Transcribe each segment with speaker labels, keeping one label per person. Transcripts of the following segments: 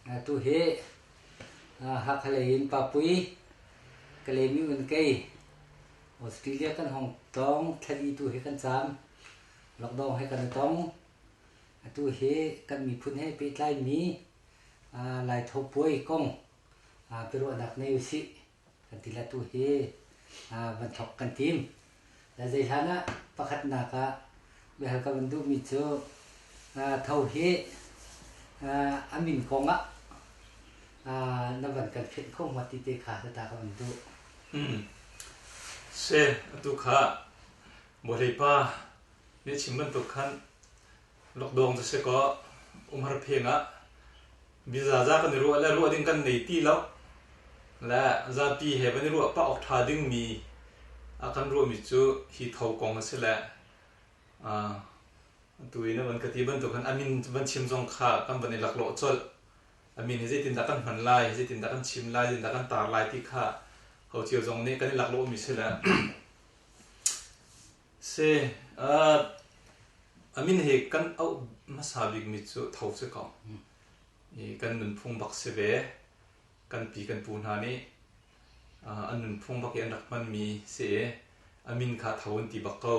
Speaker 1: Tu hi Hakha lei in Papui Kalemi un kei Australia kan hong tlawng thlali tu hi kan caam. Lockdown he kan i tong. Atu hi kan miphun he pehtlaimi Laitho puai kong biaruahnak nei usih kan ti le tu hi van thawk kan tim. Le zei hlan ah pakhatnak ah biahal ka van duhmi cu tho hi a min kong ah na van kan fianh kho hnga ti te kha ta ka van duh.
Speaker 2: Se atu kha Bawipa nih chim bantuk khan lockdown cu si kaw umhar pheng ah bizaza kan i ruah le ruah ding kan nei ti lo le zapi he van i ruah pah awk ṭha dingmi a kan ruahmi cu hi tho kong a si le atu i na van ka ti bantuk khan a min van chim zong kha kan van i laklawh colh. A min hi zeitindah kan hman lai, zeitindah kan chim lai, zeitindah kan tar lai ti kha ho cio zong nih kan i laklawhmi si le Si, a min hi kan auh hmasa bikmi cu tho si ko. I kan nunphung bak si ve. Kan pi kan pu hna nih an nunphung bak i an rak hmanmi si i a min kha tho an ti bak ko.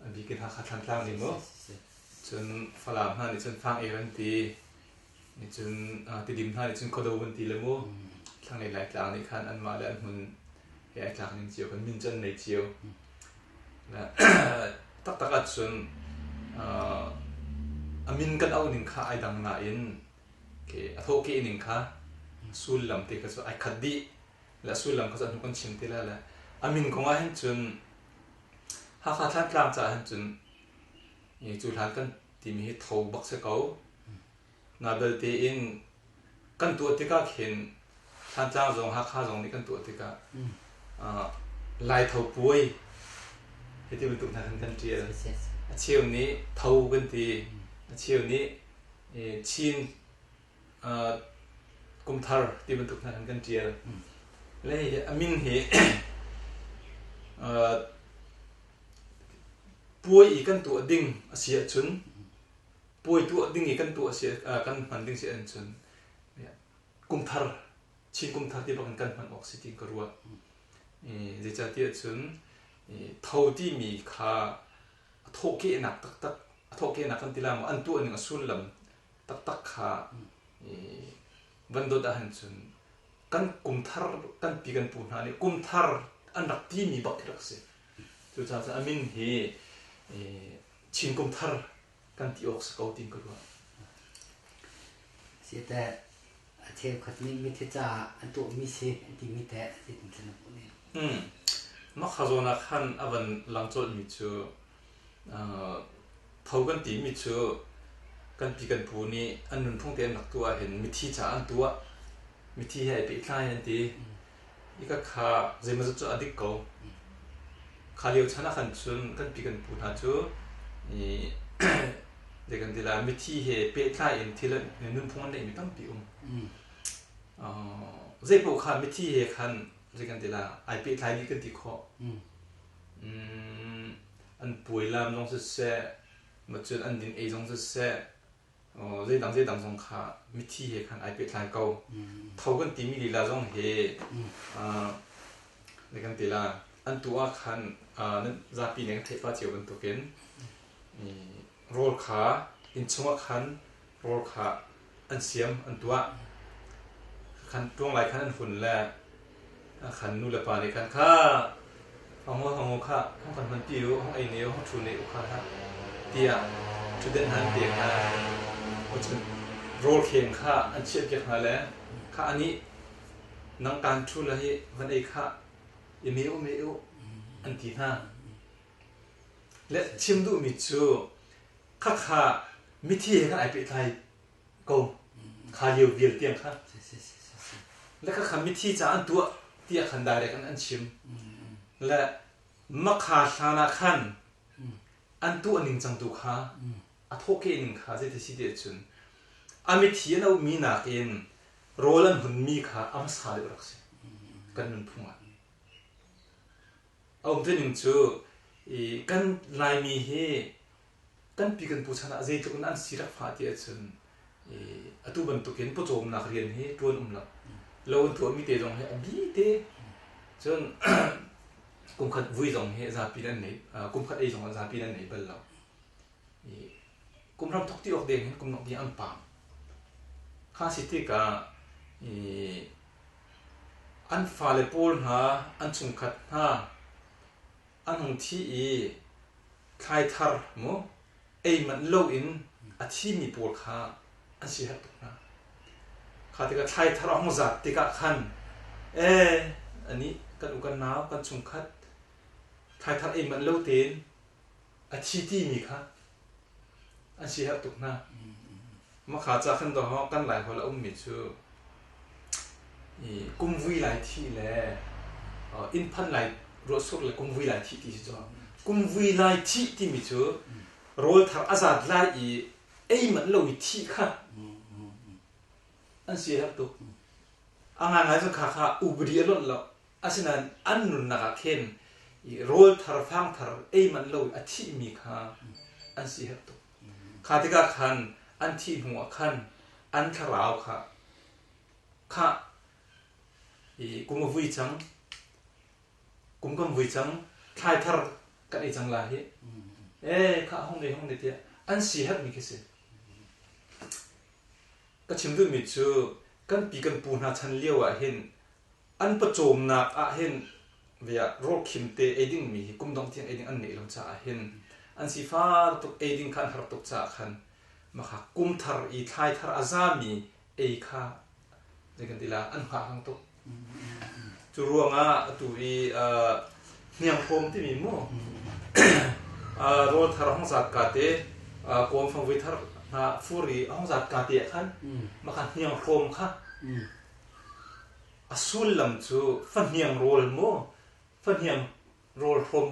Speaker 2: A bik in Hakha Thlantlang nih mu. Cun Falam hna nih cun Fang Er an ti. Nih cun Tidim hna nih cun Khuado an ti le mu. Thlanglei Laitlang nih khan anmah le an hmun he ai tlak ning cio kan min cu an nei cio. Taktak ahcun a min kan auh ning kha ai dang nain a thawhkeh ning kha sullam te kha cu ai khat dih. Le a sullam kha cu a hnu kan chim te lai le a min kong ah hin cun Hakha Thlantlang caah hin cun cu hlan kan timi hi tho bak si ko. Na belte in kan tuah tikah khin Thlantlang zong Hakha zong nih kan tuah tikah Laitho puai hiti bantuk hna khan kan ṭial. A cheu nih tho kan ti, a cheu nih Chin kumthar ti bantuk hna khan kan ṭial. Le hi a min hi puai i kan tuah ding a si ahcun puai tuah ding i kan tuah si kan hman ding si ahcun kumthar Chin kumthar ti bak in kan hman awk si ti ka ruah. Zeicahtiah cun tho timi kha a thawhkehnak taktak a thawhkehnak kan ti lai maw an tuah ning a sullam taktak kha van dot ahhin cun kan kumthar kan pi kan pu hna nih kumthar an rak timi bak khi rak si. Cucaah cun a min hi Chin kumthar kan ti awk si ko tiin ka ruah.
Speaker 1: Si teh a cheukhat nih mithi caah an tuahmi si an timi teh zeitin thil na hmuh ning?
Speaker 2: Mah kha zawn ah khan a van lang colhmi cu tho kan timi cu kan pi kan pu nih an nunphung te an rak tuah ahhin mithi caah an tuah. Mithi he ai pehtlai an ti. Ika kha zeimawzat cu a dik ko. Kha lio chan ah khan cun kan pi kan pu hna cu zei kan ti lai mithi he pehtlai in thil nunphung an neihmi tampi um. Zei paoh kha mithi he khan zei kan ti lai ai pehtlai dih kan ti khawh. An puai lam zong siseh, macun an din ei zong siseh, zeidang zeidang zong kha mithi he khan ai pehtlai ko. Tho kan timi lila zong hi zei kan ti la an tu ah khan nan zapi nih kan theih pah cio bantukin rawl kha inn chungah khan rawl kha an siam an tuah. Khan tuang lai khan an hun le khan nu le pa nih khan kha hong hong kha hong kan hman pi u hong ei ne u hong thu ne u kha ha tiah ṭhutdenh hna an pek hna. Cun rawl kheng kha an chiah piak hna le kha anih nang kaan ṭhu la hi van ei kha i me u me u an ti hna. Le chim duhmi cu khakha mithi he khan ai pehtlai ko kha lio vial tiang kha le khakha mithi ca an tuah tiah khan direct an an chim le makha hlan ah khan an tuah ning cang tu kha a thawhkeh ning kha zeiti si ti cun a mithi an auhmi nakin rawl an hunmi kha a hmasa deuh rak si kan nunphung ah a um ning cu i kan Laimi hi kan pi kan pu chan ah zeitluk in an si rak fah ti ahcun. Atu bantukin pawcawmnak rian hi ṭuan um lo. Lo an tuahmi te zong hi a bi te. Cun kumkhat vui zong hi zapi an nei, kumkhat ei zong ah zapi an nei bal lo. Kum hram thok ti awk deng hin kum nok ding an pam. Kha si tikah an fale pawl hna, an chungkhat hna an hung thi i thlai thar mu ei manh loin a thimi pawl kha an siaherh tuk hna. Kha tikah thlai thar a hung zat tikah khan ee anih kan u kan nau kan chungkhat thlai thar ei manh lo tein a thi timi kha an siaherh tuk hna. Makha ca khan dawh kan Laiholh a ummi cu kumvui lai thi le inn phanh lai ruahsur le kumvui lai thi ti si cu. Kumvui lai thi timi cu rawl thar a zat lai i ei manh lo i thi kha an siaherh tuk. A ngaingai cu kha kha upadi a lonh lo. Asinain an nunnak ah khin rawl thar fang thar ei manh lo i a thihmi kha an siaherh tuk. Kha tikah khan an thih hnuah khan an thlarau kha khah i kum a vui cang, kum kan vui cang, thlai thar kan ei cang lai hi. Ee khah hong ne hong ne tiah an siaherhmi khi si. Ka chim duhmi cu kan pi kan pu hna chan lio ah hin an pawcawmnak ah hin rawl khim te ei dingmi hi kum dong tiang ei ding an neih lo caah hin an sifar tuk ei ding kha an har tuk caah khan makha kum thar i thlai thar a zami ei kha zei kan ti la an hngah hang tuk cu ruangah atu i hnianghrawm timi mu rawl thar hong zat ka te kawm fangvui thar hna fur i hong zat ka te ah khan makha hnianghrawm kha A sullam cu fahniang rawl maw fahniang rawl hrawm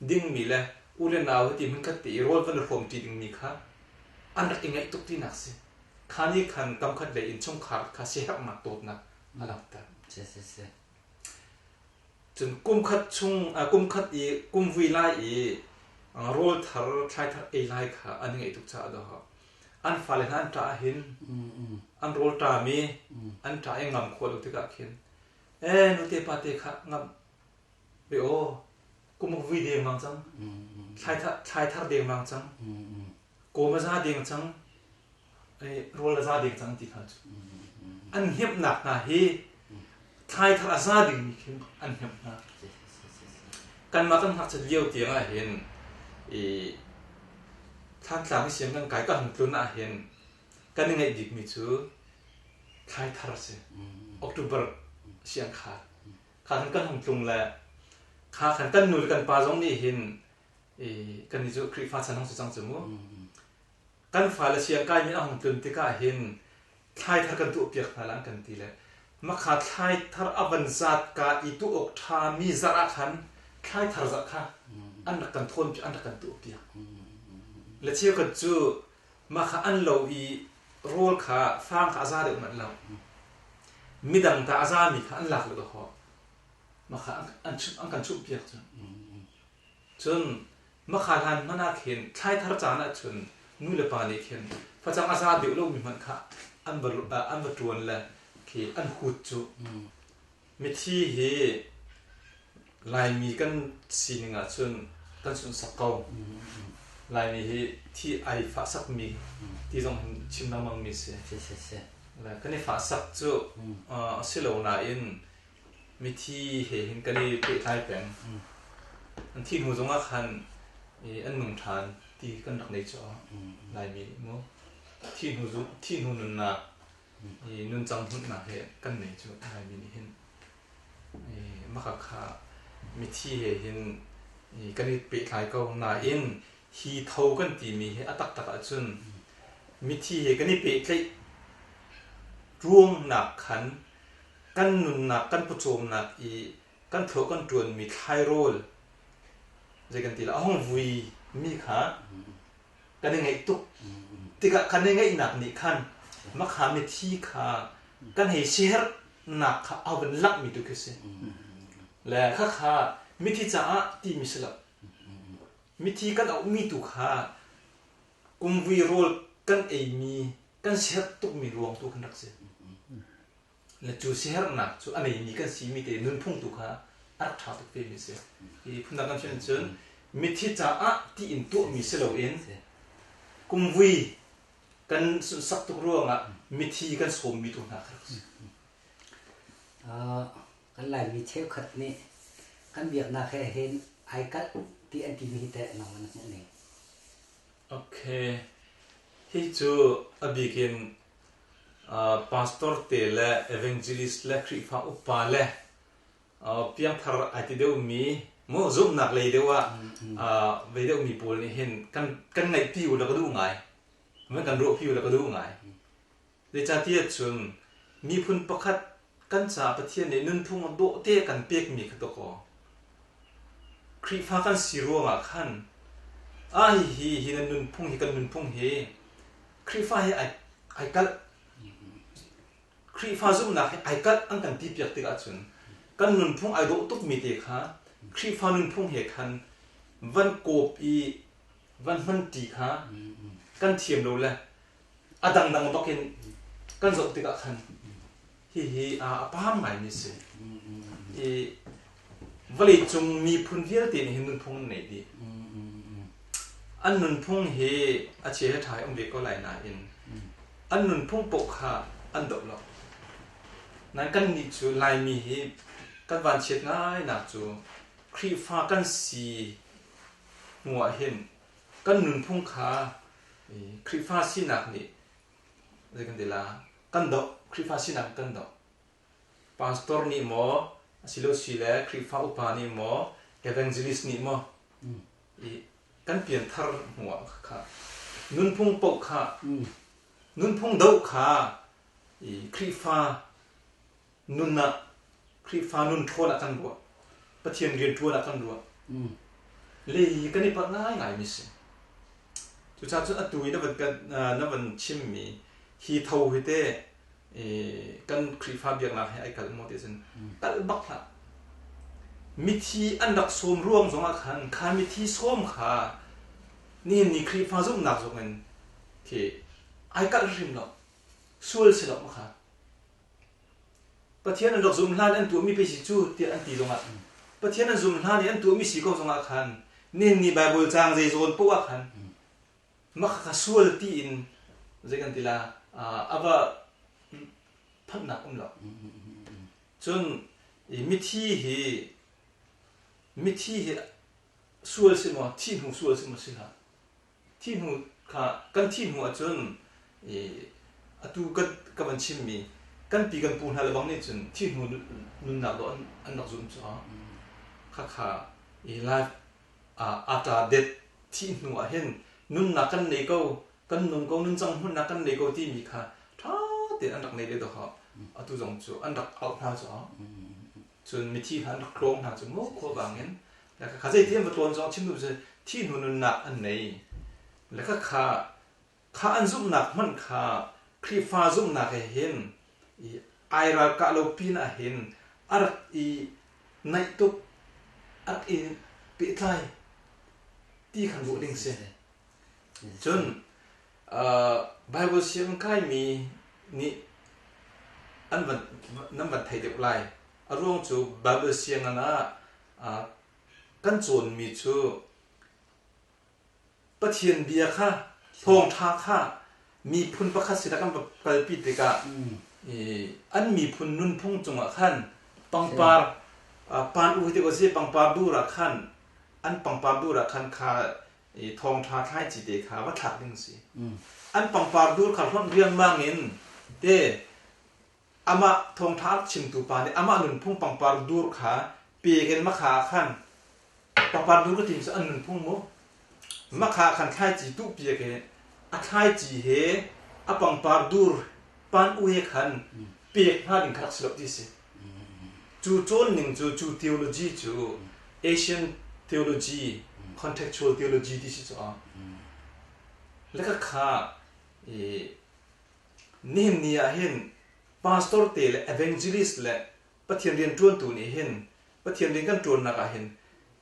Speaker 2: dingmi le u le nau hiti hmunkhat te i rawl van i hrawmṭi dingmi kha an rak i ngaih tuk tinak si. Kha nih khan kamkhat lei in chungkhar kha siaherhnak dawtnak a langhter. Cun kumkhat chung kumkhat i kumvui lai i rawl thar thlai thar ei lai kha an i ngaih tuk caah dawh an fale hna an ṭah ahhin an rawl ṭami an ṭah i ngam khawh lo tikah khin ee nute pate kha ngam ve aw kum vui dengmang cang thlai thar dengmang cang kawm a za deng cang rawl a za deng cang ti hna cu an hnemhnak hna hi thlai thar a za dingmi khin an hnemh hna kanmah kan ngakchiat lio tiang ah hin i Thlantlang i siang kan kai ka hung tlun ah hin kan i ngaih bikmi cu thlai thar a si. October siang khar. Kha khan kan hung tlung le kha khan kan nu le kan pa zong nih hin i kan nih cu Khrihfa chan hung si cang cu mu. Kan fale siang kaimi a hung tlun tikah hin thlai thar kan tuahpiak hna la an kan ti le makha thlai thar a van zat ka i tuah awk ṭhami zarh ah khan thlai thar zarh kha an rak kan thawn an rak kan tuahpiak le cheukhat cu mah kha an lo i rawl kha fang kha a za deuh manh lo midang ta a zami kha an lak le ho mah kha an an kan chumhpiak cu Cun makha hlan hmanh ah khin thlai thar caan ah cun nu le pa nih khin facang a za deuh lomi hmanh kha an va an va ṭuan le khi an hut cu. Mithi hi Laimi kan sining ah cun kan sunhsak ko. Laimi hi thi ai fahsakmi ti zong hin chim lengmangmi si. Le kan i fahsak cu a si lo nain Mithi he hin kan i pehtlai peng. An thih hnu zongah khan an nung ṭhan ti kan rak nei cu Laimi nih mu. Thih hnu thih hnu nunnak i nuncang hmunhnak he kan nei cu Laimi nih hin. Maka kha mithi he hin kan i pehtlai ko nain hi tho kan timi hi a taktak ahcun mithi he kan i pehtlaih ruangnak khan Kan nunnak kan pawcawmnak i kan thlawh kan ṭuanmi thlairawl zei kan ti la a hung vui mi kha kan i ngaih tuk tikah kan i ngaihnak nih khan makha mithi kha kan hei siherhnak kha a van langhmi tu khi si. Le khakha mithi caah timi si lo. Mithi kan auhmi tu kha kumvui rawl kan eimi. Kan siaherh tukmi ruang tu kan rak si. Le cu siaherhnak cu a neimi kan simi te nunphung tu kha a rak ṭha tuk vemi a si. Hi phundang kan chim cun mithi caah tiin tuahmi si loin kumvui kan sunhsak tuk ruangah mithi kan sawmmi tu hna kha rak si.
Speaker 1: Kan Laimi cheukhat nih kan biaknak he hin ai kalh ti an timi hi teh nang na hmuh ning?
Speaker 2: Okay. Hi cu a bik in pastor te le evangelist le Khrihfa upa le piangthar ai ti deuhmi mu zumhnak lei deuh ah vei deuhmi pawl nih hin kan kan ngaihpi u la ka duh ngai. Kan ruahpi u la ka duh ngai. Zeicahtiah cun miphun pakhat kan caah Pathian nih nunphung dawhte a kan pekmi kha dawkaw Khrihfa kan si ruangah khan ah hihi hi nan nunphung hi kan nunphung hi Khrihfa hi ai ai kalh Khrihfa zumhnak hi ai kalh an kan ti piak tikah cun kan nunphung ai dawh tukmi te kha Khrihfa nunphung he khan van kawp i van hmanṭi kha kan thiam lo le a dangdang bak in kan zoh tikah khan hihi a paam ngaimi a si. I vawleicung miphun vialte nih hin nunphung an nei dih. An nunphung hi a chia he ṭha he um ve ko lai nain an nunphung paoh kha an doh lo. Nain kannih cu Laimi hi kan vanchiat ngainak cu Khrihfa kan si hnu ah hin kan nunphung kha Khrihfa sinak nih zei kan ti la kan doh Khrihfa sinak kan doh pastor nih maw asilo sile Khrihfa upa nih maw evangelist nih maw i kan pianthar hnu ah kha nunphung paoh kha nunphung doh kha i Khrihfa nun ah Khrihfa nun ṭhawn ah kan ruah Pathian rian ṭuan ah kan ruah le hi kan i palh ngaingai mi si cucaah cun atu i na van na van chimmi hi tho hi te kan Khrihfa biaknak he ai kalh maw ti cun kalh bak hlah mithi an rak sawm ruang zongah khan kha mithi sawm kha nihin ni Khrihfa zumhnak zongin khi ai kalh hrim lo sual si lo kha Pathian an rak zum hlan an tuahmi pei si cu tiah an ti zongah Pathian an zum hlan i an tuahmi si ko zongah khan nihin ni Baibal caang zei zawn poah ah khan mah kha sual tiin zei kan ti la a va phanhnak um lo. Cun mithi hi mithi hi sual si maw thi hnu sual si maw si hlah. Thi hnu kha kan thih hnu ahcun i atu ka ka van chimmi kan pi kan pu hna le bang nih cun thi hnu nunnak dawh an an rak zum cu khakha i life after death thih hnu ah hin nunnak kan nei ko kan nung ko nuncang hmunnak kan nei ko timi kha ṭha tein an rak nei le dawh atu zong cu an rak auh hna cu cun mithi hna an rak tlawng hna cu mu khua bangin Le khakha zeiti an va tlawn zong chim duh cu thi hnu nunnak an nei. Le khakha kha an zumhnak hmanh kha Khrihfa zumhnak he hin i ai ralkah lo pin ah hin a rak i naih tuk, a rak i pehtlai ti khan ruah ding si. Cun uh, Bible sianginn kaimi nih an van nan van thei deuh lai. A ruang cu Bible sianginn ah Kan cawnmi cu Pathian bia kha thawngṭha kha miphun pakhat sinah kan va kalpi tikah an miphun nunphung cungah khan pangpar pan u ti si pangpar dur ah khan an pangpar dur ah khan kha thawngṭha thlaici te kha va thlak ding si. An pangpar dur kha hlonh riangmang in te Amah thawngṭha a rak chimtu pa nih amah nunphung pangpar dur kha pek in makha ah khan pangpar dur ka ti cu an nunphung mu makha ah khan thlaici tuhpiak i a thlaici he a pangpar dur pan u he khan pek hnga ding kha rak si lo ti si. Cu cawn ning cu cu theology cu Asian theology contextual theology ti si cu le ka kha i Nihin ni ah hin pastor te le evangelist le Pathian rianṭuantu nih hin Pathian rian kan ṭuannak ah hin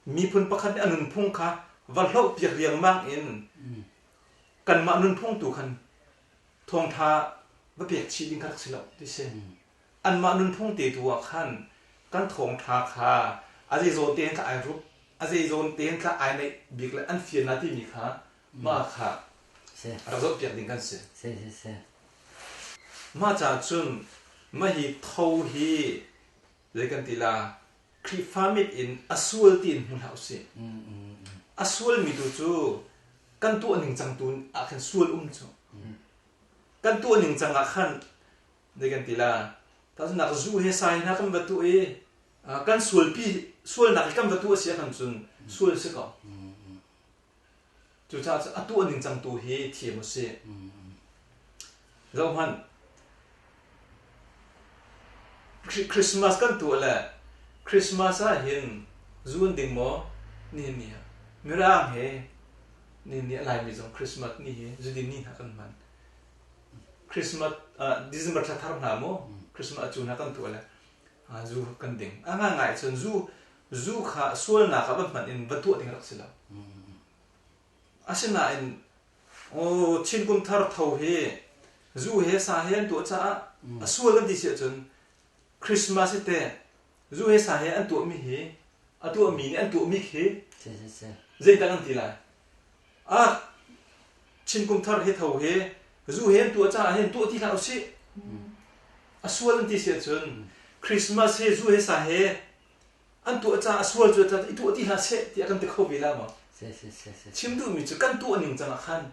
Speaker 2: miphun pakhat nih a nunphung kha va hlohpiak riangmang in kanmah nunphung tu khan Thawngṭha va pek chih ding kha rak si lo ti si. Anmah nunphung te tu ah khan kan thawngṭha kha a zeizawn tein tla ai rup, a zeizawn tein tla ai neih bik le an fian la timi kha mah kha rak zohpiak ding kan si. Mah caah cun mah hi tho hi zei kan ti la Khrihfa mit in a sual tiin hmu hlah usih. A sualmi tu cu kan tuah ningcang tu ah khan sual um cu. Kan tuah ningcang ah khan zei kan ti la tahchunhnak zu he sa he hna kan va tuah i kan sualpi sualnak hi kan va tuah si ahkhan cun sual si ko. Cucaah cun a tuah ningcang tu hi thiam u sih. Zohhmanh, Christmas kan tuah le Christmas ah hin zu an ding maw? Nihin ni ah Mirang he nihin ni a Laimi zong Christmas ni hi zudin ni hna kan hman. Christmas December thla thar hna maw Christmas a cu hna kan tuah le zu kan ding. A ngangai cun zu zu kha sualnak ah va hman in va tuah ding rak si lo. Asinain aw Chin kum thar tho hi zu he sa he an tuah caah a sual kan ti si ahcun Christmas hi teh zu he sa he an tuahmi hi a tuahmi nih an tuahmi khi zeidah kan ti lai? Ah Chin kum thar hi tho hi zu he an tuah caah hin tuah ti hlah usih. A sual an ti si ahcun Christmas hi zu he sa he an tuah caah a sual cu i tuah ti hlah seh tiah kan ti kho ve la maw? Chim duhmi cu kan tuah ning cang ah khan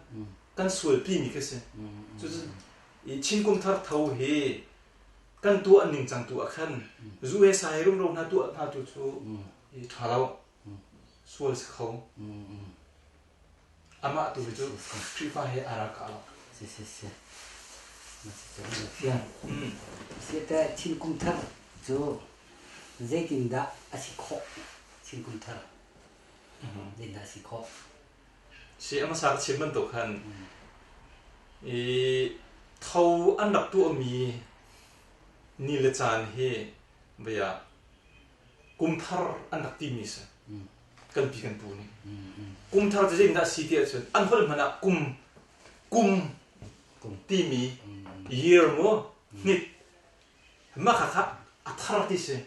Speaker 2: kan sualpi mi khi si. Cucu Chin kum thar tho hi kan tuah ning cang tu ah khan zu he sa he rumro hna tuah hna tu cu i ṭha lo sual si kho. Amah tu hi cu Khrihfa he aa ralkah lo.
Speaker 1: Si si si. Fiang. Siate Chin kum thar cu zeitindah a si khawh? Chin kum thar zeitindah a si khawh?
Speaker 2: Si a hmasa ka chim bantuk khan i tho an rak tuahmi ni le caan hi vei ah kum thar an rak timi si. Kan pi kan pu nih. Kum thar cu zeitindah a si ti ahcun an holh hmanh ah kum kum timi year mu hnit mah kha kha a thar ti si.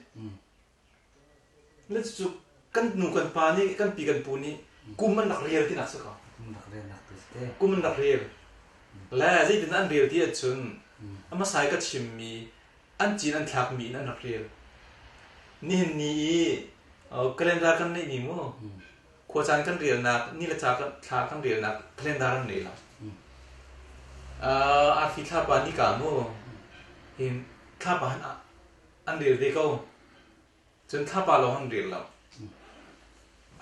Speaker 2: Na cucu kan nu kan pa nih kan pi kan pu nih kum an rak rel tinak si ko. Kum an rak rel. Le zeitin an rel ti ahcun a hmasa i ka chimmi an cin an thlakmi in an rak rel. Nihin ni i calendar kan neihmi mu khuacaan kan relnak ni le ca thla kan relnak calendar an nei lo. Arfi thlapa nika mu hin thlapa han an rel ve ko. Cun thlapa lawng an rel lo.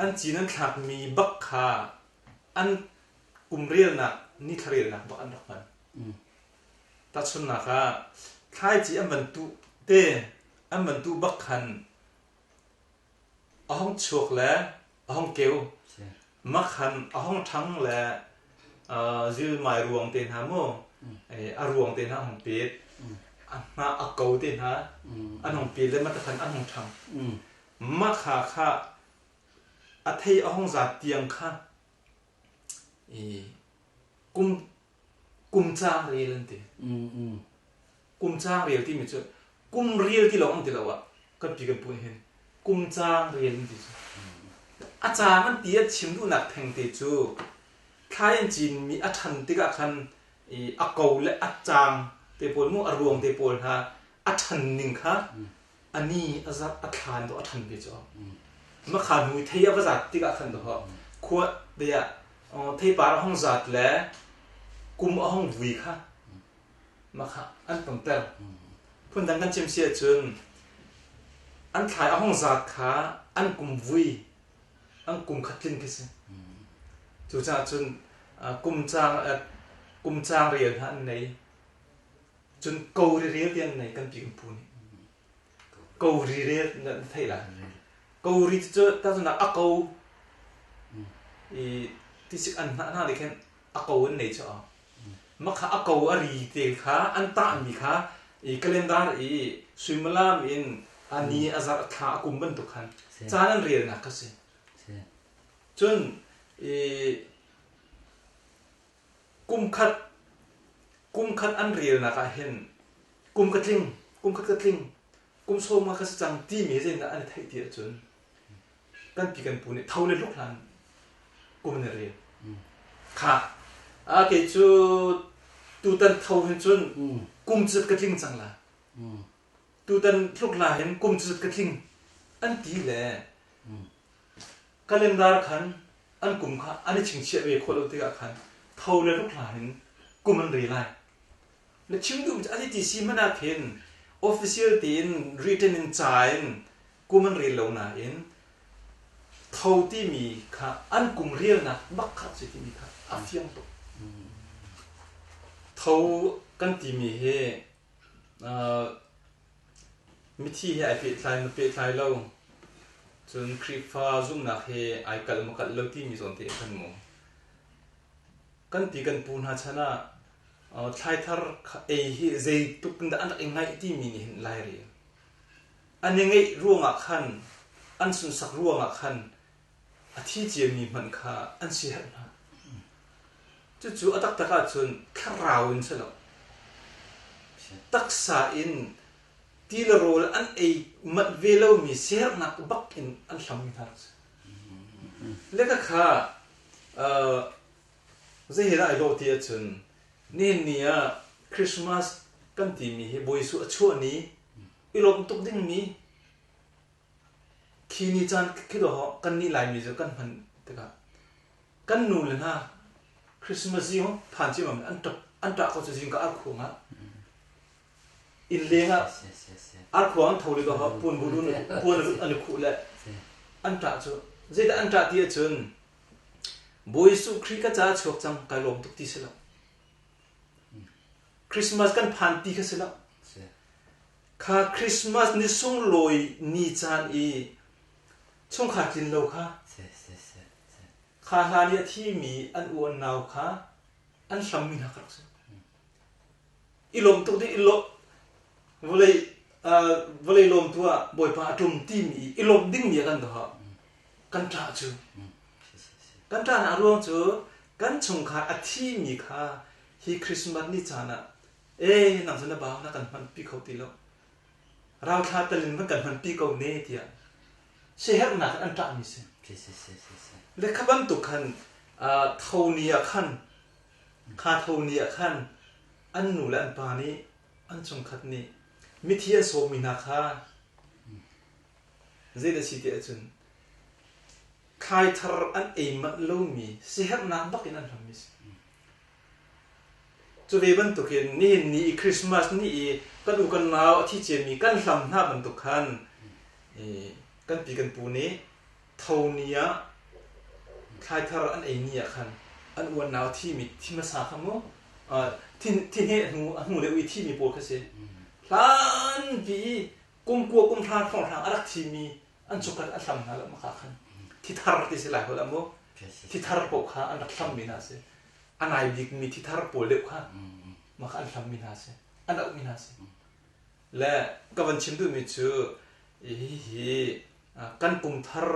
Speaker 2: An cin an thlakmi bak kha an kum relnak nithla relnak bak an rak hman. Tahchunhnak ah thlaici an van tuh te an van tuh bak khan a hong chuak le a hong keu mak khan a hong ṭhang le zilmai ruang te hna mu a ruang te hna a hong pet a hnah a ko te hna an hong pet le matakhan an hong ṭhang mah kha kha a thei a hong zat tiang kha i kum kum caang rel an ti. Kum caang rel timi cu kum rel ti lawng an ti lo ah kan pi kan pu nih hin kum caang rel an ti cu. A caang an ti an chim duhnak thengte cu thlai an cinmi a ṭhan tikah khan i a ko le a caang te pawl mu a ruang te pawl hna a ṭhan ning kha a ni a zarh a thlan dawh a ṭhan ve cu. Makha hnu i thei a va zat tikah khan dawh khua dei ah theipar a hong zat le kum a hong vui kha makha an tonter. Phundang kan chim si ahcun an thlai a hong zat kha an kum vui an kum khat tlin khi si. Cucaah cun kum caang kum caang rel hna an nei. Cun ko ri rel ti an nei kan pi kan pu nih. Ko ri rel na theih lai. Ko ri cu tahcun a ko i tisik an hnah hna nih khin a ko an nei cu mah kha a ko a ri te kha an tahmi kha i calendar i suimilam in a ni a zarh a thla a kum bantuk khan caan an relnak kha si. Cun i kum khat. Kum khat an relnak ah hin kum ka tling, kum khat ka tling, kum sawm nga ka si cang timi zeitindah an i theih ti ahcun kan pi kan pu nih tho le hluk hlan kum an i rel. Kha a kei cu tutan tho hin cun kum cu ka tling cang la. Tutan hluk hla hin kum cu ka tling an ti le calendar khan an kum kha an i chingchiah ve khawh lo tikah khan tho le hluk hla hin kum an re lai. Na chim duh a ti si hmanh ah khin official tein written in ca in kum an rel lo nain tho timi kha an kum relnak bak kha si timi kha a fiang tuk. Tho kan timi hi mithi he ai pehtlai ma pehtlai lo cun Khrihfa zumhnak he ai kalh ma kalh lo timi zawn te khan mu. Kan pi kan pu hna chan ah thlaithar ei hi zeitluk in dah an rak i ngaih timi nih hin lairel. An i ngeih ruangah khan an sunsak ruangah khan a thi ciami hmanh kha an siaherh hna. Cucu a taktak ahcun thlarau in si lo. Taksa in ti le rawl an ei manh ve lomi siaherhnak bak in an hlammi hna rak si. Le khakha zei he dah ai dawh ti ahcun nihin ni ah Christmas kan timi hi Bawi Jesuh a chuah ni i lawmh tuk dingmi khi ni caan khi dawh kannih Laimi cu kan hman tikah kan nu le hna Christmas zing phan ciammam an ṭap an ṭah ko cu zingka arkhuang ah inn leng ah arkhuang an tho le dawh puan bu puan an i khuh le an ṭah cu zeidah an ṭah ti ahcun Bawi Jesuh Khrih ka caah chuak cang kai lawm tuk ti si lo Christmas kan phan ti kha si lo Kha Christmas ni sunglawi ni caan i chungkhar tlin lo kha kha hlan i a thimi an u an nau kha an hlammi hna ka rak si. I lawm tuk ding i lawm vawlei vawlei lawmtu ah Bawipa a ṭum timi i i lawmh dingmi a kan doh kan ṭah cu kan ṭahnak ruang cu kan chungkhar a thimi kha hi Christmas ni caan ah ee nang cu na bau na kan hmanpi kho ti lo rauthla talin van kan hmanpi ko ne tiah siaherhnak in an ṭahmi si le kha bantuk khan tho ni ah khan kha tho ni ah khan an nu le an pa nih an chungkhat nih mithi an sawmmi hna kha zeidah si ti ahcun thlai thar an ei manh lomi siaherhnak bak in an hlammi si Cu ve bantukin nihin ni i Christmas ni i kan u kan nau a thi ciami kan hlam hna bantuk khan kan pi kan pu nih tho ni ah thlaithar an ei ni ah khan an u an nau thimi thi hmasa kha mu thi hne hnu a hnu deuh i thimi pawl kha si hlanpi i kum kua kum hra hrawnghrang a rak thimi an chungkhat an hlam hna lo maka khan thi thar ti si lai holh ah mu thi thar paoh kha an rak hlammi hna si a nai bikmi thi thar pawl deuh kha mah kha an hlammi hna si an auhmi hna si le ka van chim duhmi cu hihi kan kum thar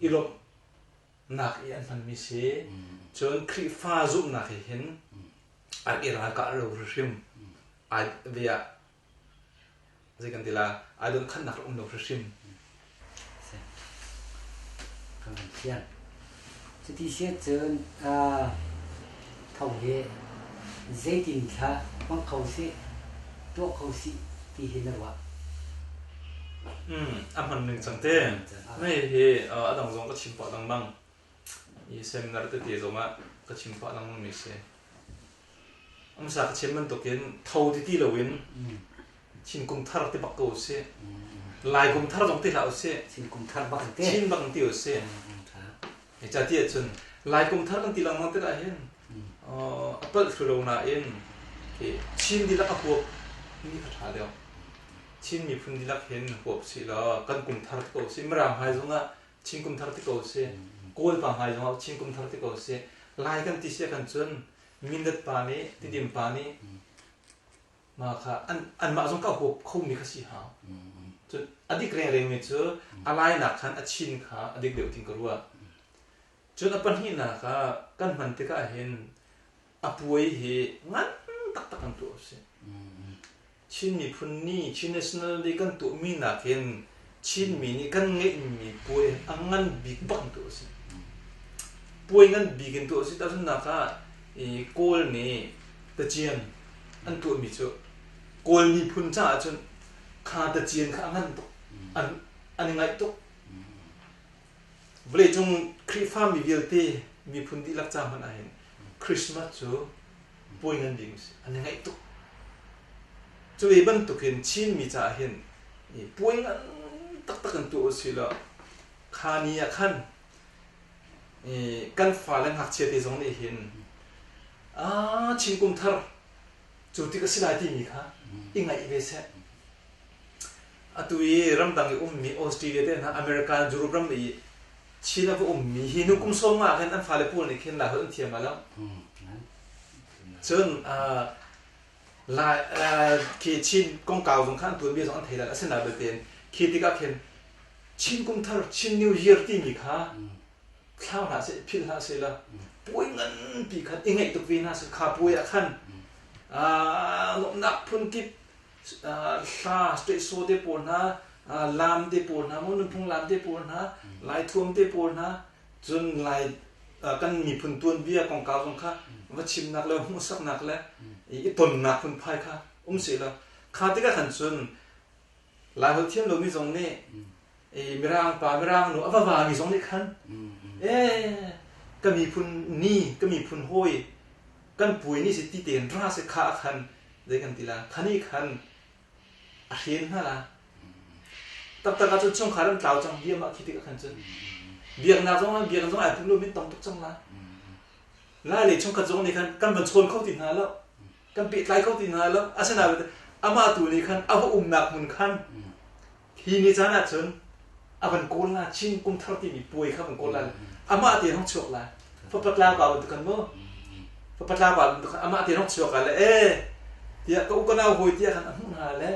Speaker 2: i lawmhnak i an hmanmi si cun Khrihfa zumhnak he hin an i ralkah lo hrim ai ve ah Zei kan ti la, ai donkhannak um lo hrimhrim.
Speaker 1: Kan van thiam. Cuti si cun tho hi zeitin thla hmang kho sih, tuah kho sih ti hi na ruah?
Speaker 2: A hman ning cang te. Mei hi a dang zong ka chim pah lengmang. I seminar tete zong ah ka chim pah lengmang mi si. Hmasa ka chim bantukin tho ti ti loin Chin kum thar ti bak ko usih. Lai kum thar zong ti hlah usih.
Speaker 1: Chin kum thar bak ti.
Speaker 2: Chin bak ti usih. Ca ti ahcun Lai kum thar kan ti lengmang tikah hin a palh thlu lo nain Chin dihlak a huap mi kha ṭha deuh. Chin miphun dihlak hin huap sih law kan kum thar ti ko usih. Mirang hmai zongah Chin kum thar ti ko usih. Kawl pa hmai zongah Chin kum thar ti ko usih. Lai kan ti si kan cun Mindat pa nih Tidim pa nih mah kha an anmah zong ka huap khomi kha si hau. Cun a dik rengrengmi cu a lainak khan a chin kha a dik deuh tin ka ruah. Cun a pahnihnak ah kan hman tikah hin a A puai hi ngan taktak an tuah usih. Chin miphun ni, Chin National Day kan tuahmi nakin Chinmi nih kan ngeihmi puai a ngan bik bak in tuah usih. Puai ngan bik in tuah usih. Tahchunhnak ah Kawl nih tacian an tuahmi cu Kawl miphun caah cun kha tacian kha a ngan tuk. An, an i ngaih tuk. Vawleicung Khrihfami vialte miphun dihlak ca hmanh ahhin Christmas cu puai ngan bik a si. An i ngaih tuk. Cu ve bantukin Chinmi caah hin puai ngan taktak in tuah usih law kha ni ah khan kan fale ngakchia te zong nih hin ah Chin kum thar cu tik a si lai timi kha i ngaih ve seh. Atu i ramdang i ummi Australia te hna America Europe ram i Chin a va ummi hi nu kum 50 ah khin an fale pawl nih khin Laiholh an thiam lai lo. Cun Lai khi Chin kongkau zong kha an tuanbia zong an thei lai. Asinain belte khi tikah khin Chin kum thar Chin New Year timi kha thlau hlah seh philh hlah seh law puai nganpi khan i ngaih tuk ve hna seh kha puai ah khan nuamhnak phunkip hla ṭehsaw te pawl hna, laam te pawl hna, maw nunphung laam te pawl hna, Lai thuam te pawl hna, cun Lai kan miphun tuanbia kongkau zong kha va chimnak le hmuhsaknak le i tonnak phunphai kha um seh law kha tikah khan cun Laiholh thiam lomi zong nih Mirang pa Mirang nu a va vami zong nih khan ee ka miphun ni ka miphun hawi kan puai ni si ti tein ra se kha khan zei kan ti la khani khan a hren hna la taktak ah cun chungkhar an tlau cang bia mah khi tikah khan cun biaknak zong biakinn zong ai pum lo min tam tuk cang la lai lei chungkhat zong nih khan kan van chawn kho ti hna lo kan pehtlai kho ti hna lo asinain amah tu nih khan a va umnak hmun khan hi ni caan ah cun a van kawl la Chin kum thar timi puai kha van kawl la amah te hong chuak la fapatla pa bantuk kan mu fapatla pa bantuk khan amah te hong chuak la le e tiah ka u ka nau hawi tiah khan a hmuh hna le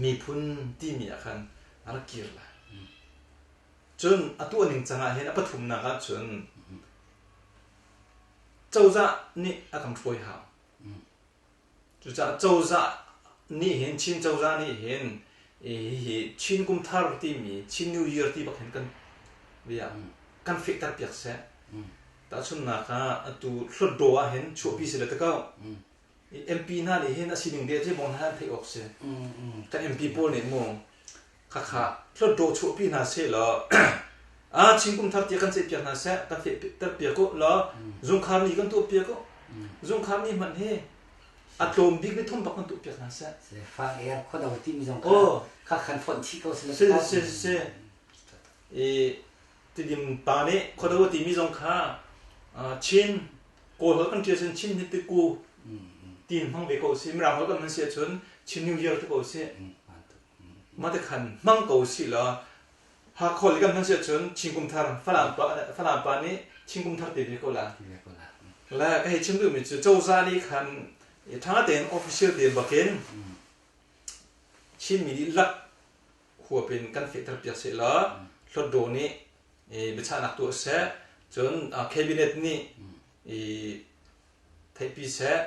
Speaker 2: miphun timi ah khan a rak kir la cun a tuah ning cang ah hin a pathumnak ah cun cozah nih a kan hruai hau Cucaah cozah nih hin Chin cozah nih hin hihi Chin kum thar timi Chin New Year ti bak hin kan bia kan fehter piak seh. Tahchunhnak ah atu Hlawtdaw ah hin chuahpi si le te ko. MP hna nih hin a sining de cu bong hna an theih awk si. Kan MP pawl nih mu khakha Hlawtdaw chuahpi hna seh law ah Chin kum thar tiah kan ceih piak hna seh kan fehter piak u law zungkhar ni kan tuah piak u. Zungkhar ni hmanh hi a tlawm bik ni thum bak kan tuah piak hna seh.
Speaker 1: Fang er khuado timi zong kha kha khan fonh chih ko
Speaker 2: si si si si i tidim pa nih khuado timi zong kha Chin Kawl holh kan ṭial cun Chin hi tiku tiin hmang ve ko si Mirang holh kan hman si ahcun Chin New Year ti ko si mah te khan hmang ko si law Hakha holh kan hman si ahcun Chin kum thar Falam pa Falam pa nih Chin kum thar ti ve ko la. Le ka hei chim duhmi cu cozah nih khan ṭha tein official te bakin Chinmi dihlak huap in kan fehter piak seh law Hlawtdaw nih biachahnak tuah seh cun cabinet nih theihpi seh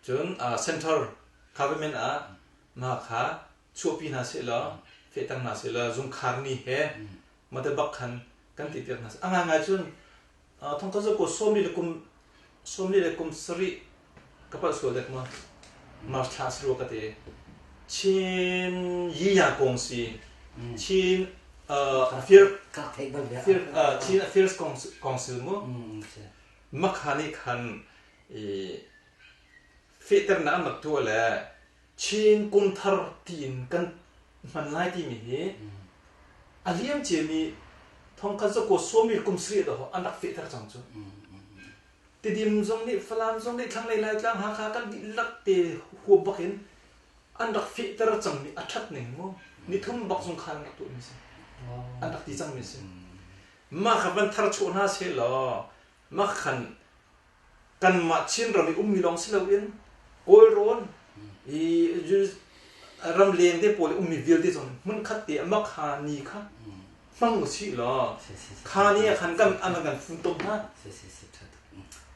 Speaker 2: cun central government ah mah kha chuahpi hna seh law fehter hna seh law zungkhar ni he mate bak khan kan ti piak hna seh a ngaingai cun thong ka ko sawmli le kum 47 ka palh sual dek ma March thla si rua ka te Chin Yiya Kong si Chin Affair Chin Affairs Council mu makha nih khan fehternak an rak tuah le Chin kum thar tiin kan hman lai timi hi a liam ciami thongkhat zakua sawmi kum sarih dawh an rak fehter cang cu. Tidim zong nih Falam zong nih thlanglei Laitlang Hakha kan dihlak te huap bak in an rak fehter cangmi a ṭhat ning mu nithum bak zung khan an rak tuahmi si. An rak ti cangmi si. Mah kha van thar chuah hna seh law mah khan kanmah Chinram i ummi lawng si loin Kawlrawn i ramleng te pawl i ummi vialte zong hmunkhat te ah kha ni kha hmang usih law kha ni ah khan kan an kan funtom hna.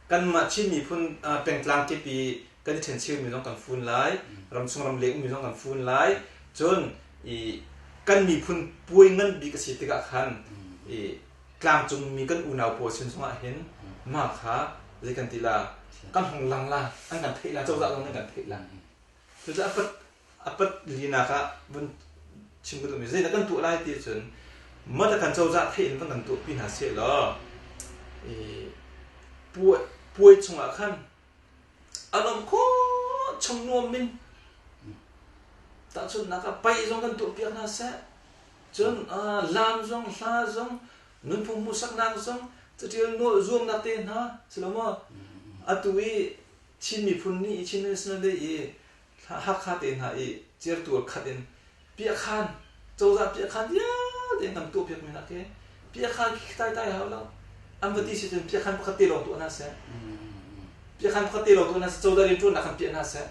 Speaker 2: Kanmah Chin miphun pengtlang kip i kan i ṭhencheu mi zong kan fun lai, ramchung ramleng ummi zong kan fun lai. Cun i kan miphun puai ngan bik a si tikah khan i tlangcung mi kan unau pawl sin zongah hin mah kha zei kan ti la kan hong lang la an kan theih la cozah zong nih an kan theih la. Cucaah a pat a pat linak ah vun chim ka duhmi zeidah kan tuah lai ti cun mata kan cozah theih in van kan tuahpi hna seh law i puai puai chungah khan a nuam khawh chung nuam in tahchunhnak ah paih zong kan tuahpiak hna seh cun laam zong hla zong nunphung hmuhsaknak zong catial zuamnak te hna si lo maw atu i Chin miphun ni i Chin National Day i Hakha te hna i certual khat in piahkhan cozah piahkhan vialte an kan tuahpiakmi hna khi piahkhan khi tai tai hau lo an va ti si cun piahkhan pakhat te lawng tuah hna seh piahkhan pakhat te lawng tuah hna seh cozah rianṭuannak khan piah hna seh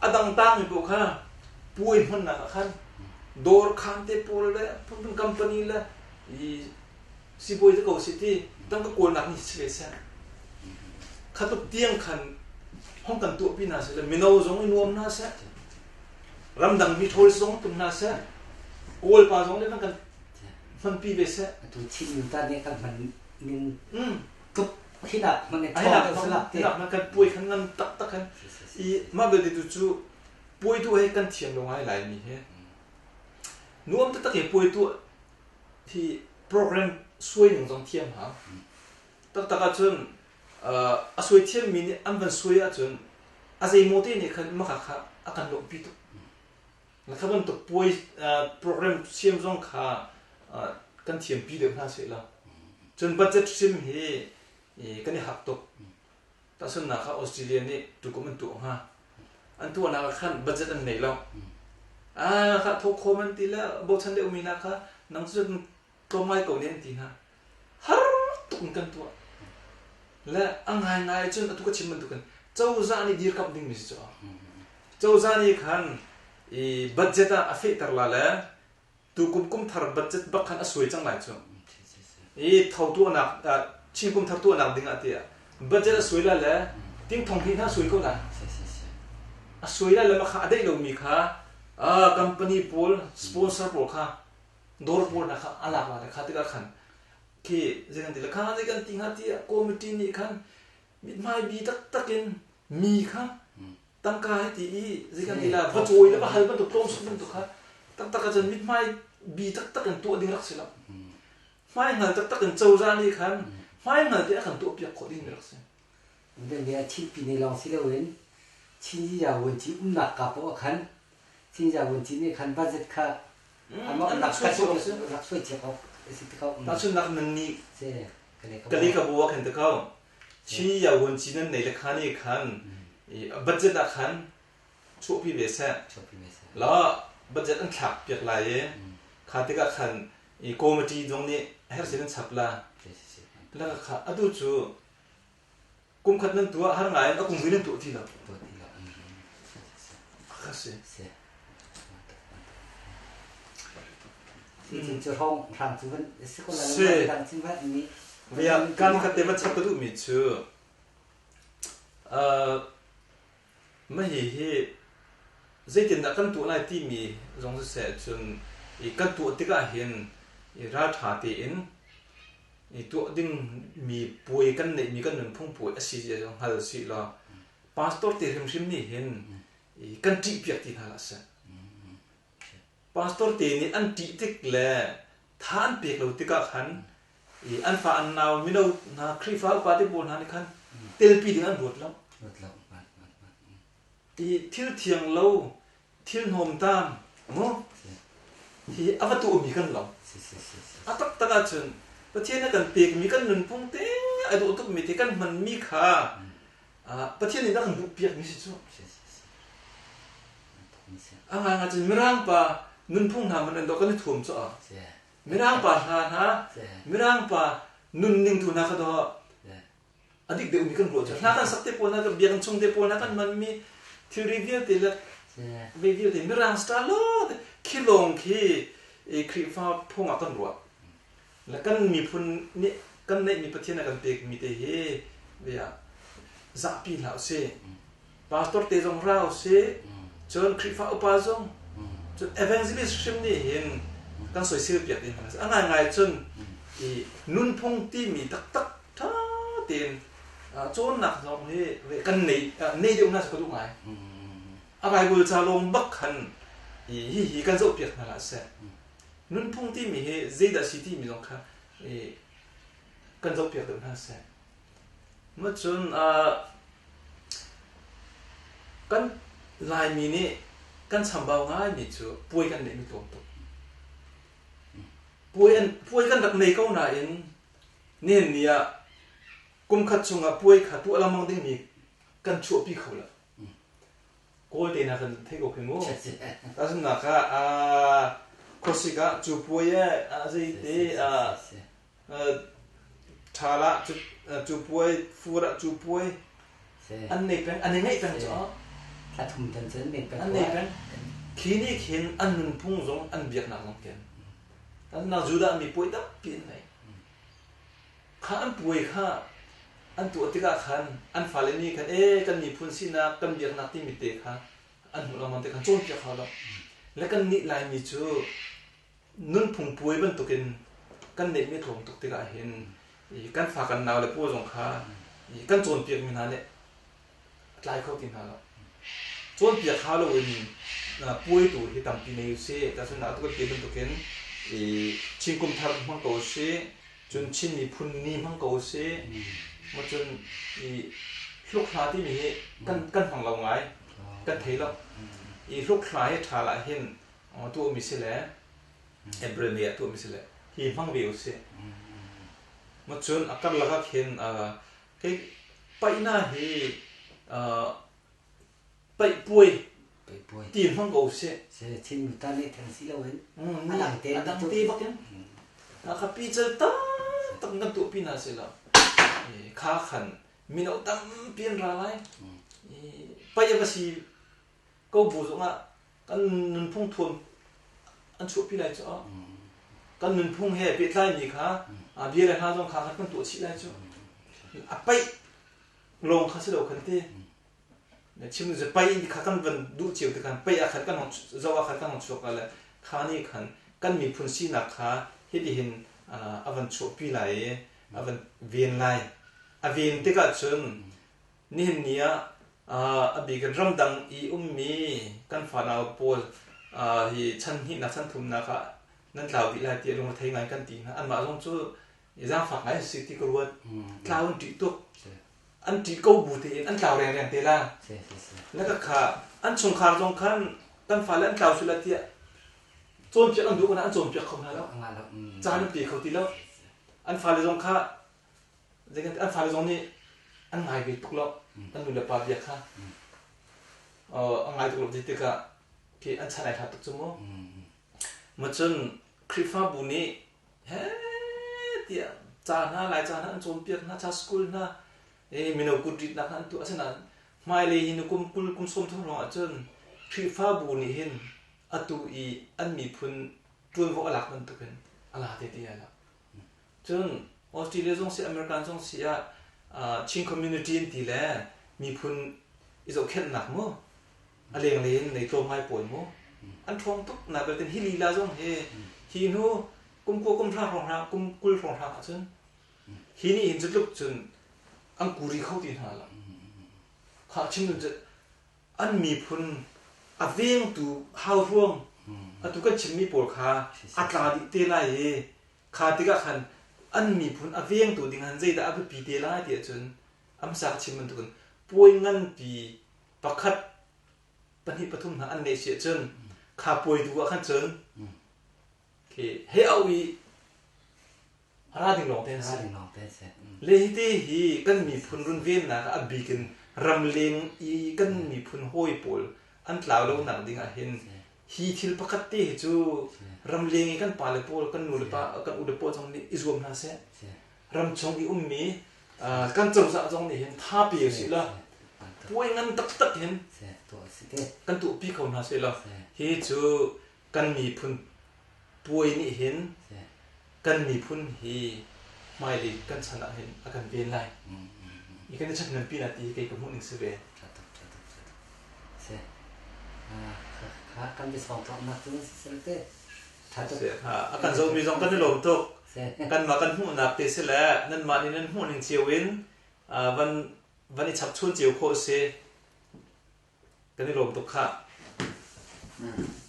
Speaker 2: a dang tangmi paoh kha puai hmannak ah khan dawr khan te pawl le phunphun company le i sibawi te ko si ti tangka kawlnak nih si ve seh kha tluk tiang khan hong kan tuahpi hna seh le mino zong i nuam hna seh ramdang mi ṭhawl zong tum hna seh kawl pa zong nih kan hmanpi ve seh
Speaker 1: atu Chin nu ta nih kan hman ning tuk hinak hman i ṭhawl
Speaker 2: hinak hman kan puai khan ngan taktak khan i mah belte tu cu puai tu he kan thiam lo ngai lai mi he nuam taktak i puai tu hi program suai ning zong thiam hau. Taktak ahcun a suai thiammi nih an van suai ahcun a zeimaw te nih khan maka kha a kan lawmhpi tuk. Na kha bantuk puai program siam zong kha kan thiampi deuh hna seh law. Cun budget hrim hi kan i hak tuk. Tahchunhnak ah Australia nih tukum an tuah hnga. An tuahnak ah khan budget an nei lo. Ah, kha thawk khawm an ti le bochan deuh mi hna kha nang cu tlawm ngai ko ne an ti hna. Har tuk in kan tuah. Le a ngaingai cun atu ka chim bantukin cozah nih dirkamh dingmi si cu. Cozah nih khan i budget ah a fehter la le tukum kumthar budget bak khan a suai cang lai cu. I tho tuahnak Chin kumthar tuahnak ding ah tiah budget a suai la le ting thong hnih hna suai ko lai. A suai la le mah kha a deih lomi kha company pawl sponsor pawl kha dawr pawl hna kha a lak la le kha tikah khan khi zei kan ti le kha zei kan ti hnga tiah committee nih khan mithmai bi taktak in mi kha tangka he ti i zei kan ti la va cawi le va hal bantuk tlawm suk bantuk kha taktak ahcun mithmai bi taktak in tuah ding rak si lo hmai hngal taktak in cozah nih khan hmai hngal te a kan tuah piak khawh ding mi rak si
Speaker 1: Dan bia Chin pine lawng si loin Chin ya vuanci umnak ka poah khan Chin ya vuanci nih khan budget kha amah rak rak suai cia awk si ti ko.
Speaker 2: Tahchunhnak nan nih kali ka bu ah khan ti ko. Chi ya vuanci nan nei le kha nih khan budget ah khan chuahpi ve seh. La budget an thlak piak lai i kha tikah khan i committee zong nih hersin an chap la. La kha atu cu kum khat nan tuah har ngai in a kum nan tuah ti lo. Kha si. Kan khat te van chap ka duhmi cu mah hihi zeitindah kan tuah lai timi zong siseh cun i kan tuah tikah hin i ralṭha tein i tuah dingmi puai kan neihmi kan nunphung puai a si zia zong hngal sih law pastor te hrimhrim nih hin i kan ṭihpiak ti hna hlah seh. Pastor te nih an ṭih tik le tha an pek lo tikah khan i an fa an nau mino hna Khrihfa upa te pawl hna nih khan telpi ding an ruat lo. I thil thiang lo, thil hnawmtam, mu hi a va tuahmi kan lo. A taktak ahcun Pathian a kan pekmi kan nunphung te a dawh tukmi te kan hmanmi kha Pathian nih a kan duhpiakmi si cu. A ngaingai cun Mirang pa nunphung hna man an dawh kan i thuam cu a. Mirang pa hla hna, Mirang pa nunning tu hna kha dawh a dik deuhmi kan ruah cu. Hla kan sak te pawl hna, biakinn chung te pawl hna kan hmanmi thilri vialte le ve vialte Mirang style lo khi lawng khi Khrihfa phung ah kan ruah. Le kan miphun nih kan neihmi Pathian a kan pekmi te hi bia. Zahpi hlah usih. Pastor te zong ra usih. Cun Khrihfa upa zong cun evangelist hrim nih hin kan soisel piak ding hna. A ngaingai cun i nunphung timi taktak ṭha tein cawnnak zong hi kan nei nei deuh hna cu ka duh ngai. A Bible ca lawng bak khan hi hi kan zoh piak hna hlah seh. Nunphung timi hi zeidah si timi zong kha kan zoh piak deuh hna seh. Cun kan Laimi nih kan chambau ngaimi cu puai kan neihmi tlawm tuk. Puai kan rak nei ko nain nihin ni ah kum khat chungah puai kha tuah lengmang dingmi kan chuahpi kho lo. Kawl te hna kan theih ko khi mu. Tahchunhnak ah khuasik ah cu puai eh zeite Ṭhal ah cu puai, fur ah cu puai an nei peng, an i ngeih peng cu.
Speaker 1: Thla thum tan cun nei peng.
Speaker 2: An nei peng. Khi nih khin an nunphung zong an biaknak zong ken. An Judah mi puai tampi an nei. Kha an puai kha an tuah tikah khan an fale nih khan e kan miphun sinak kan biaknak timi te kha an hmuh lengmang te khan cawnpiak hau lo. Le kan nih Laimi cu nunphung puai bantukin kan neihmi a tlawm tuk tikah hin kan fa kan nau le paw zong kha kan cawnpiakmi hna nih a tlai kho ti hna lo. Cawnpiak hau loin puai tu hi tampi nei usih. Tahchunhnak atu kan ti bantukin Chin kum thar hmang ko usih, cun Chin miphun ni hmang ko usih. Cun hlukhla timi hi kan kan hmang lo ngai, kan thei lo. I hlukhla hi ṭha lah hin tuahmi si le April May ah tuahmi si le hi hmang ve usih. Cun a karlak ah khin kei paihna hi paih puai ti hmang ko usih.
Speaker 1: Chin ta nih theng si loin
Speaker 2: a dang te a dang te bak in kha pi cal tak kan tuah pi hna si lo kha khan mino tampi an ra lai paih a va si ko bu zongah kan nunphung thuam an chuahpi lai cu kan nunphung he pehtlaimi kha bia le hla zong kha kan tuah chih lai cu a paih lawng kha si lo khan ti chim cu paih kha kan van duh cio te khan paih ah khan kan hong zo ah khan kan hong chuak le kha nih khan kan miphun sinak kha hitihin a van chuahpi lai i a van ven lai a ven tikah cun Nihin ni ah a bik in ramdang i ummi kan fanau pawl hi chan hnihnak chan thumnak ah nan tlau dih lai tiah lungrethei ngai kan ti hna. Anmah zong cu zaangfak ngai an si ti ka ruat. Tlau an ṭih tuk. An ṭih ko bu tein an tlau rengreng te la. Le ka kha an chungkhar zong khan kan fale an tlau sila tiah cawnpiak an duh ko an cawnpiak kho hna lo. Caan an pe kho ti lo. An fale zong kha Zeitintiah an fale zong nih an ngai ve tuk lo. An nu le pa bia kha an ngai tuk lo ti tikah khi an chan ai hlat tuk cu mu. Ma cun Khrihfabu nih he tiah ca hna Lai ca hna an cawnpiak hna, ca school hna, mino kutritnak hna an tuah. Asinain hmailei hi kum 20 kum 30 hrawng ahcun Khrihfabu nih hin atu i an miphun ṭuanvo a lak bantukin a la te ti ai lo. Cun Australia zong si American zong si ah Chin community an ti le miphun i zohkhenhnak mu a lenglei in nei tlawm ngai pawl mu an ṭhawng tuk na belte hi lila zong hi hi hnu kum kua kum hra hrawng hra kum 20 hrawng hra ahcun hi nih hin cutluk cun an kuri kho ti hna lo kha chim cu an miphun a vengtu hauhruang atu kan chimmi pawl kha a tla dih te lai i Kha tikah khan an miphun a vengtu ding han zeidah a biapi te lai ti ahcun a hmasa ka chim bantukin puai nganpi pakhat pahnih pathum hna an neih si ahcun kha puai tu ah khan cun khi he au i a ra ding lawng te an si. Le hi te hi kan miphun runvennak ah a bik in ramleng i kan miphun hawi pawl an tlau lonak ding ah hin hi thil pakhat te hi cu ramleng i kan pale pawl kan nu le pa kan u le pawl zong nih i zuam hna seh ramchung i ummi kan cozah zong nih hin tha pe usih la puai ngan taktak hin kan tuahpi kho hna seh law hi cu kan miphun puai nih hin kan miphun hi hmailei kan chan ah hin a kan ven lai. I kan i ṭhathnem pi na ti kei ka hmuh ning si ve.
Speaker 1: Ṭha tuk, ṭha tuk, ṭha tuk. Si. Kha kan biasawng tlaknak cu si te. Ṭha tuk.
Speaker 2: A kan zohmi zong kan i lawm tuk. Kanmah kan hmuhnak te si le nanmah nih nan hmuh ning cio in van van i chapchun cio khawh si. Kan i lawm tuk khah.
Speaker 1: Mm.